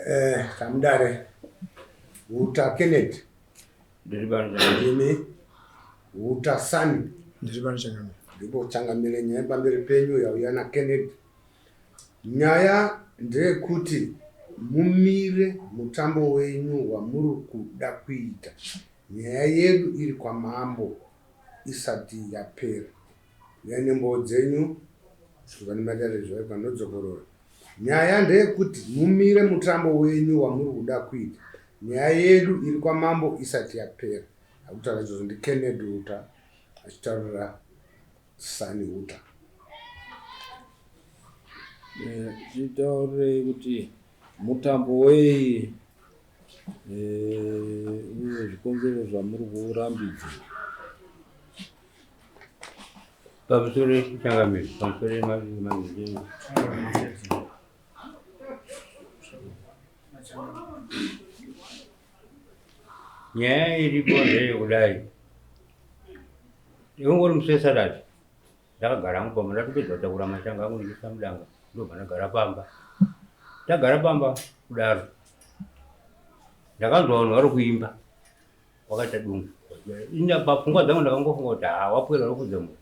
Eh, Tamudare Uta Kennedy. Ndiri pano changamire. Ndimi Uta Sani. Ndiri pano changamire. Ndipo changamire nyaya pamberi penyu yauya na Kennedy. Nyaya ndeyekuti mumire mutambo wenyu wamuri kuda kuita. Nyaya yedu iri kwamambo isati yapera. Uyai nemboo dzenyu vane matare zvaipa panodzokorora. Nyaya ndeyekuti mumire mutambo wenyu wamuri kuda kuita. Nyaya yedu iri kwamambo isati yapera. Akutaura izvozvo ndiKennedy Uta achitaurira Sani Uta. Eh, titaurei kuti mutambo wei eh, uye zvikonzero zvamuri kuurambidza. Pamusoro changamire, pamusoro yemazvi. Nyaya iripo ndeyekudai. Ingori musesarati. Ndakagara hangu pamba ndatopedza kutakura mashanga angu ndichiisa mudanga ndobva ndagara pamba. Ndagara pamba kudaro. Ndakanzwa vanhu vari kuimba. Wakaita dungu. Ini pafungwa dzangu ndakangofunga kuti haa wapwera rokudza mvura.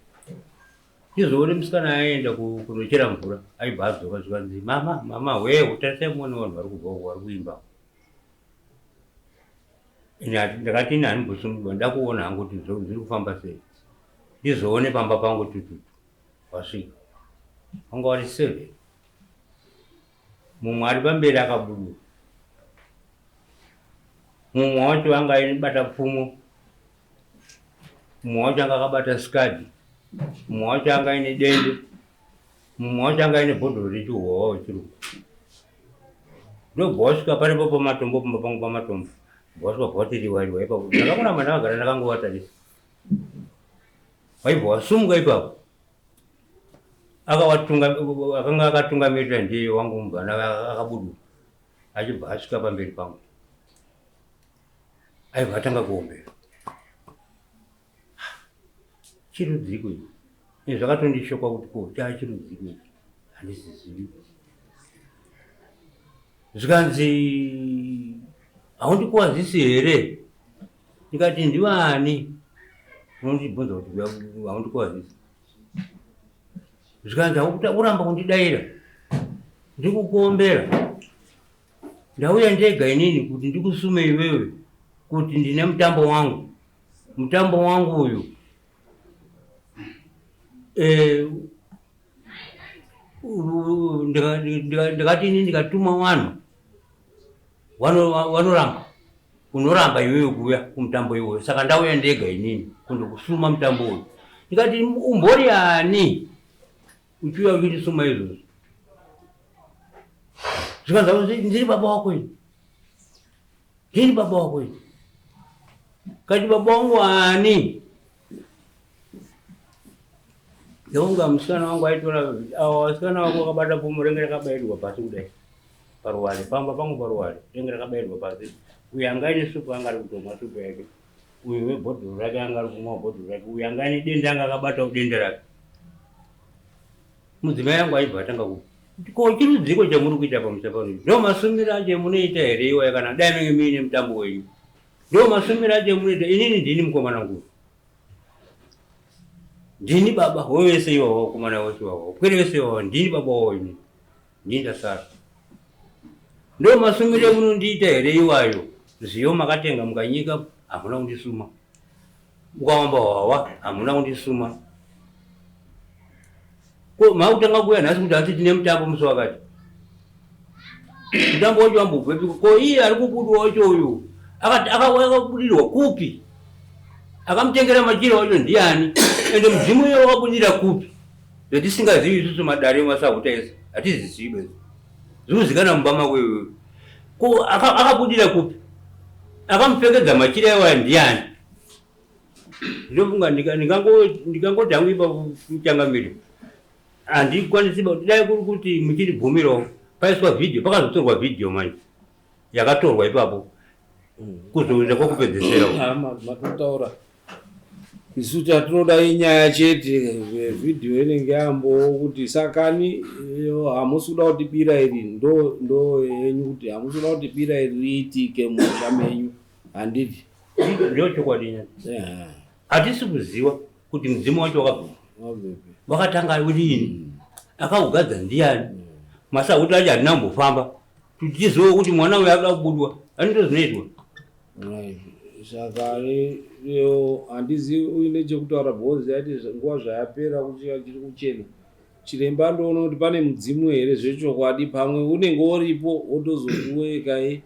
Ndizoone musikana aenda kunochera mvura aibva adzoka zvikanzi mama mama wee utarisai muone vanhu vari kubva uko vari kuimba. Ini ndakati ini handimbosungirwa ndakuona hangu kuti zviri kufamba sei. Ndizoone pamba pangu tututu wasvika. Wanga wari seven. Mumwe ari pamberi akabuduka. Mumwe wacho anga aibata pfumo, mumwe wacho anga akabata skadi, mumwe wacho anga aine dende, mumwe wacho anga aine bhodhoro rechihowa wechirungu. Ndobva wasvika paripo pamatombo pamba pangu pamatombo, bva wasvika bva wati riwa riwa ipapo. Ndakangoramba ndakagara ndakangovatarisa. Waibva wasumuka ipapo. Akawatunga akanga akatungamirira ndiye wangu mubvana akabuduka. Achibva asvika pamberi pangu. Aibva atanga kuombera. Chirudziko ichi. Izvi zvakatondishoka kuti ko chaa chirudziko ichi. Handizizivi. Zvikanzi haundikuwazisi here? Ndikati ndiwani? Unondibvunza kuti haundikuwazisi. Zvikanzi uramba kundidaira. Ndikukuombera. Ndauya ndega inini kuti ndikusume iwewe kuti ndine mutambo wangu. Mutambo wangu uyu eh, ndikati ini ndikatuma vanhu vanoramba unoramba iwewe kuuya kumutambo iwoyo saka ndauya ndega inini kundokusuma mutambo uyu ndikati umbori ani uchiuya uchindisuma izvozvo zvikanzi ndiri baba wako ini ndiri baba wako ini kati baba wangu ani Ndonga musikana wangu aitora awo vasikana wangu vakabata pfumo renge rakabairwa pasi kudai paruware pamba pangu paruware renge rakabairwa pasi uyu anga aine supu anga ari kutomwa supu yake uyu webhodhoro rake anga ari kumwa bhodhoro rake uyu anga aine denda anga akabatawo denda rake mudzimai yangu aibva atanga ku ko chirudziko chamuri kuita pamusha pano ndo masumiro acho emunoita here iwaya kana dai menge muine mutambo wenyu ndo masumiro acho emunoita inini ndini mukomana nguru Ndini baba wese iwawo kumana wese iwawo pwere wese iwawo ndini baba wawo ini ndini ndasara ndo masumire munondiita here iwayo zviyo makatenga mukanyika hamuna kundisuma ukawamba hwawa hamuna kundisuma ko makutanga kuuya nhasi kuti hanzi tine mutambo musi wakati mutambo wacho wambobvepi ko iye ari kubudwa wacho uyu akabudirwa kupi akamutengera machira wacho ndiani ende mudzimu iye wakabudira kupi zvatisingazivi isusu madare emasahuta ese hatizizivi bezi zvinozikana mumba mako iwewe ko akabudira kupi akamupfekedza machira iwaya ndiani Ndinofunga ndikangoti hangu ipapo changamire handikwanisi dai kuri kuti muchindibvumirawo paiswa vhidhiyo pakazotorwa vhidhiyo manje yakatorwa ipapo kuzoita kwokupedzesera matotaura. Isu chatinoda inyaya chete, vhidhiyo inenge yambowo kuti sakani hamusi kuda kuti bira iri ndo ndo yenyu kuti hamusi kuda kuti bira iri riitike mumusha menyu handiti? Ndo chokwadi nyaya. Hatisi kuziva kuti mudzimu wacho wakabva wakatanga uriini, akaugadza ndiani, masahuti acho hatina kumbofamba kuti tizive kuti mwana uyu akuda kubudwa anito zvinoitwa. Saka iyo handizivi uine chekutaura because yaiti nguva zvayapera kuchika chiri kuchena chiremba andoona kuti pane mudzimu here zvechokwadi pamwe unenge uripo wotozokuwekai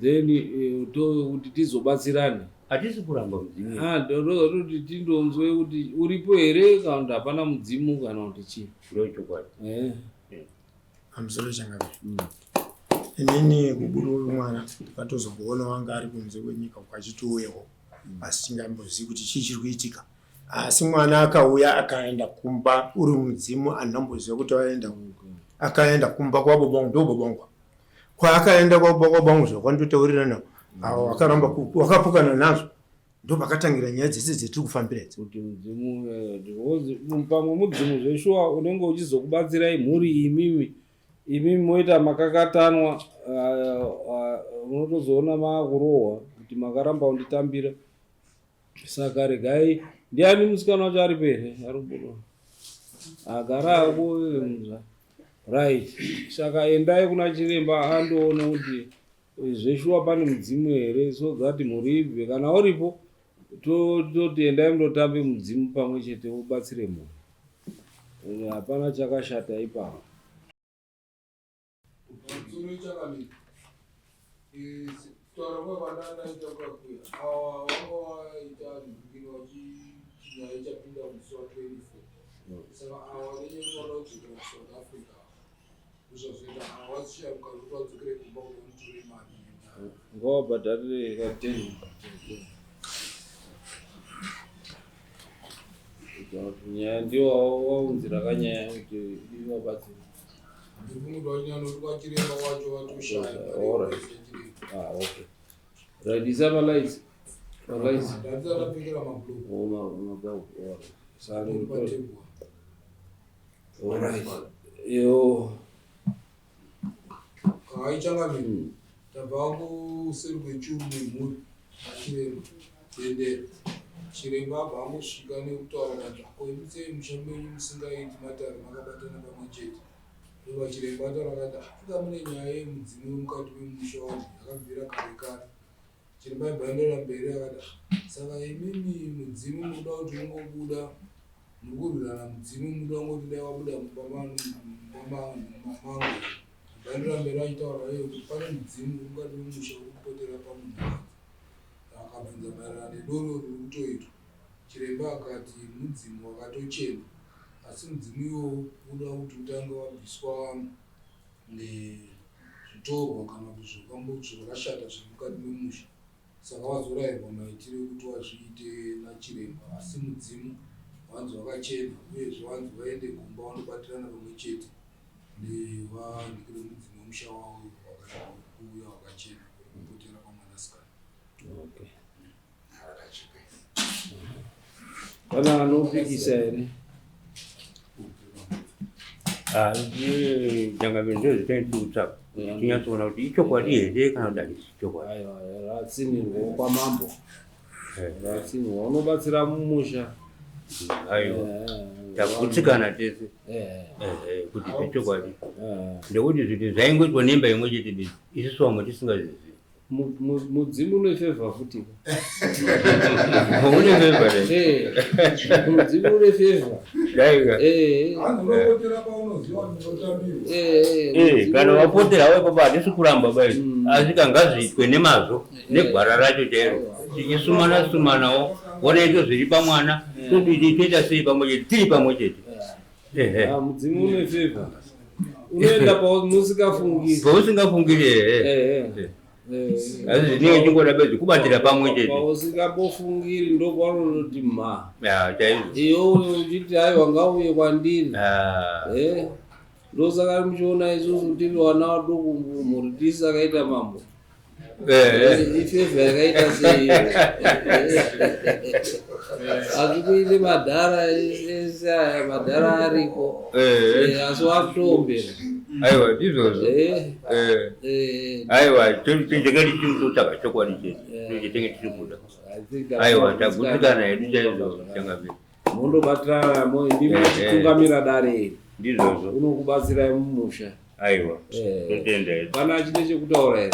then kuti tizobatsirane. Hatisi kuramba mudzimu. Ah, ndozoti tindonzwe kuti uripo here kana kuti hapana mudzimu kana kuti chii. Ndochokwadi. Eh. Pamusoro changamire. Inini kuburuka kwemwana ndakatozongoona wanga ari kunze kwenyika uko achitiuyewo asi tingambozivi kuti chii chiri kuitika. Asi mwana akauya akaenda kumba uri mudzimu andinamboziva kuti waenda akaenda kumba kwababa vangu ndobaba vangu kwaakaenda kwababa vangu zvakwandotaurirana avo vakaramba wakapokana nazvo ndopakatangira nyaya dzese dzetiri kufambira idzi. Kuti mudzimu because pamwe mudzimu zveshuwa unenge uchizokubatsirai mhuri imimi imimi moita makakatanwa unotozoona maakurohwa kuti makaramba kunditambira saka regai ndiani musikana wacho aripo here ari kubuda agara ako right saka endai kuna chiremba andoona kuti Zveshuwa pane mudzimu here so that mhuri ibve kana uripo toti endai mundotambe mudzimu pamwe chete ubatsire mhuri. Hapana chakashata ipapo. Pamusoro chakamira kutaura kwavandandaita kwakuya awa wanga waita nhingiro vachinyaya ichapinda musi wa 24 saka awa nenyaya kudzokera kuSouth Africa. Ngawabhadharire kateni. Nyaya ndiwo waunzira kanyaya kuti ivabatsire. Alright. Ah, okay. Right, isa malights. Malights. Oh, ma ma alright. Saka Alright. Yo. Hai changamire. Tabva kuseri kwechuru nemhuri nachiremba dendera. Chiremba abva angosvika nekutaura kati ko imi sei musha menyu musingaiti matare makabatana pamwe chete. Ndobva chiremba ataura akati inga mune nyaya yemudzimu wemukati memusha wangu yakabvira kare kare. Chiremba aibva aenderera mberi akati saka imimi mudzimu munoda kuti ungobuda Muri kurwirana mudzimu muda kungoti dai wabuda mumba mangu Vaenderera mberi vachitaura iye kuti pane mudzimu uri mukati memusha uri kupotera pamunhukadzi. Akabvunza maererano nedoro riri kutoitwa. Chiremba akati mudzimu wakatochena asi mudzimu iwowo unoda kuti utange wabviswa zvitorwa kana kuti zvakashata zviri mukati memusha. Saka wazorairwa maitiro ekuti wazviite nachiremba asi mudzimu wanzi wakachena uyezve wanzi waende kumba wanobatirana pamwe chete nevanikire mudzimu wemusha wavo kuuya wakachena kupotera pamwanasikana. Okay. Pana anopikisa here? Ah, changamire ndozvitaitutsa tinyatsoona kuti ichokwadi here kana kuti hachisi chokwadi. Aiwa, ratsinirwa kwamambo. Ratsinirwa unobatsira mumusha. Aiwa, tagutsikana tese kuti zvechokwadi ndekuti zvinhu zvaingoitwa nemba imwe chete bedzi isusu vamwe tisingazivi. Mudzimu une favor futi. Une favor eh. Mudzimu une favor. Daiga. Eh. Unopotera paunoziva ndinotambiwa. Eh. Eh, kana wapotera wewe baba hatisi kuramba bai. Asi kangazviitwe nemazvo negwara racho chairo. Tichisumana sumanawo wona izvo zviri pamwana toti toita sei pamwe chete tiri pamwe chete. Ehe. Ah, mudzimu une favor. Unoenda pausingafungiri. Pausingafungiri ehe. Ehe. Asi zvinenge chingoda bedzi kubatira pamwe chete. Pausingambofungiri ndokwaunoti mha. Ya, chaizvo. Iwe uchiti aiwa ngauye kwandiri. Ah. Eh. Ndosaka muchiona isusu tiri vana vaduku mhuri tisakaita mambo. Ifevha yakaita sei? Asi kuite madhara ese aya, madhara ariko. Asi wakutombera. Aiwa, ndizvozvo. Aiwa, chenge tichiri chokwadi chedu chetenge tiri kuda. Aiwa, tagutsikana hedu chaizvo, changamire. Mondobatirana ndimi muchitungamira dare iri. Ndizvozvo. Unokubatsirai mumusha. Aiwa, totenda hedu. Pana chine chekutaura here?